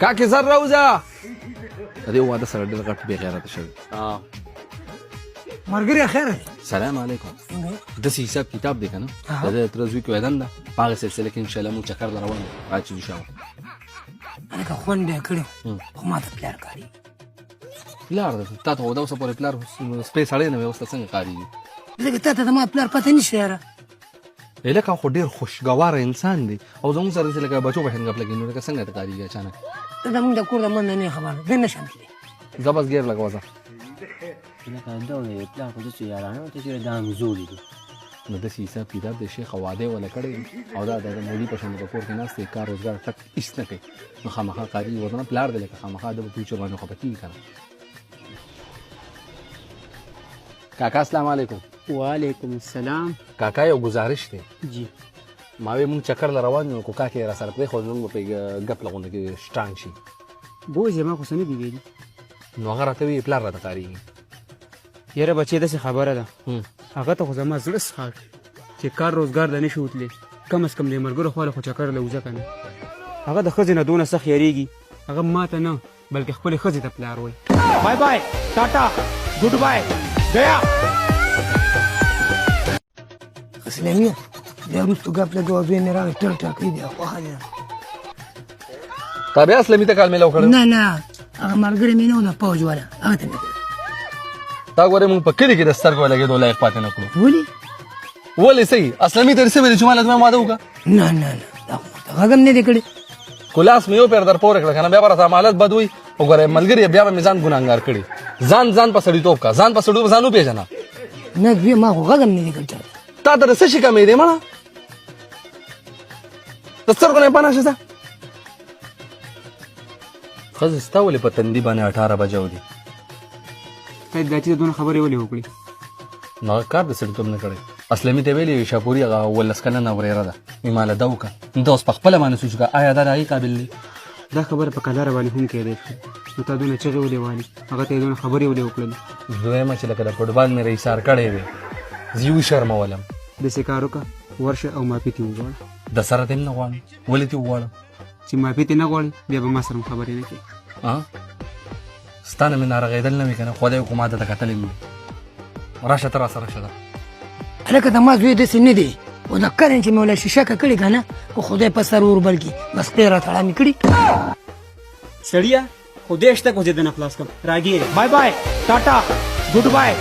کاکې زر راوځه. د دې واده سره ډېر غټ بې غیرته شوی. مرګري خیر دی. سلام علیکم. داسې حساب کتاب دی که نه، د دې تره زوی کویدن ده، په هغې سلسله کې انشاءالله موږ چکر له روان یو. راځه چې ځو شاوخوا. هلکه خوند به یې کړی، خو ما ته پلار کاري. پلار ده تا ته خو دا اوسه پورې پلار سپی سړی نه وي، اوس ته څنګه کارېږي؟ لکه تا ته زما پلار پته نشته یاره. لکه خو ډېر خوشګواره انسان دی او زموږ سره داسې لکه بچو په شان ګپ لګوي، نو لکه څنګه ته کارېږي اچانک؟ ته زموږ د کور د منځ نه خبر زه نه شم تللی. ځه بس ګیر لګوه ځه. لکه دا پلار خو داسې یارانه ته چې دا همزولي دي. نو داسې حساب کتاب دی، شیخ واده یې وله کړی او دا د مولي په شان په کور کې ناست دی، کار روزګار ټک هېڅ نه کوي، نو خامخا قاري ورته پلار دی، لکه خامخا د به فیوچر باندې خفه کېږي که نه. کاکا السلام علیکم. وعلیکم السلام. کاکا یو ګزارش دی. جی. ما وی مونږ چکر له روان یو، کو کاکې را سره پرېښود، مونږ به پرې ګپ له غونډه کې شټانګ شي. بوځې ما خو څه نه دي ویلي. نو هغه راته وی پلار راته کارېږي. یاره بچې داسې خبره ده، هغه ته خو زما زړه څښاک چې کار روزګار له نه شي وتلی، کم از کم د ملګرو خواله خو چکر له وځه که نه. هغه د ښځې نه دونه سخت یارېږي، هغه ما ته نه بلکې خپلې ښځې ته پلار وایي. بای بای، ټاټا، ګډ بای، ګیا. اسلامي بیا وروسته ګپ لګوه، زوی مې راغی ټل ټل کوي، بیا خوښه دی. تا بیا اسلامي ته کال میلاو کړی؟ نه نه، هغه ملګری مې نه و، د پوج والا، هغه ته مې کړی. تا ګورې مونږ په کلي کې د سترګو لګېدو لایق پاتې نه کړو. ولې؟ ولې صحیح اسلامي ته دې څه ویلي چې ما له زما واده وکړه؟ نه نه نه، دا خو ورته غږ هم نه دی کړی. کولاس مې یو پیر در پورې کړه که نه بیا به راته حالت بد وي. وګوره ملګري بیا به مې ځان ګناهګار کړي. ځان ځان په سړیتوب کا، ځان په سړیتوب ځان وپېژنه. نه زوی ما خو غږ هم نه دی کړی چاته. تا ته د څه شي کمی دی مړه؟ د سترګو نه یې پناه شه ځه. ښځې ستا ولې په تندي باندې 18 بجه ودي؟ ته دا چې دونه خبرې ولې وکړې؟ نو هغه کار د سړیتوب نه کړی. اسلمي ته ویلي شاپوري هغه 17 کلنه ورېره ده، وایي ما له دا وکړه. نو ته اوس په خپله باندې سوچ وکړه، آیا دا د هغې قابل دی؟ دا خبره په کلاره باندې هم کېدای شي، نو تا دونه چغې ولې والي، هغه ته یې دونه خبرې ولې وکړلې؟ دویمه چې لکه د فوټبال مې رئیسار کړی وي، زه یې وشرمولم. داسې کار وکړه، ورشه او معافي ترې وغواړه. د سره ترې هم نه غواړم. ولې ترې وغواړم؟ چې معافي ترې نه غواړې بیا به ما سره هم خبرې نه کوې. ستا نه مې نارغېدل نه وي که نه، خدای وکړو ما ته کتلی مې. راشه ته راسره شه. هلکه د ما زوی داسې نه دی، خو د کله چې مې وله شیشه کړې که نه، که خدای په سر اور بل کړي، بس خپې راته اړامې کړي. سړیه خدای شته که زه دنه خلاص کړم راګېرې. بای بای، ټاټا، ګډ بای.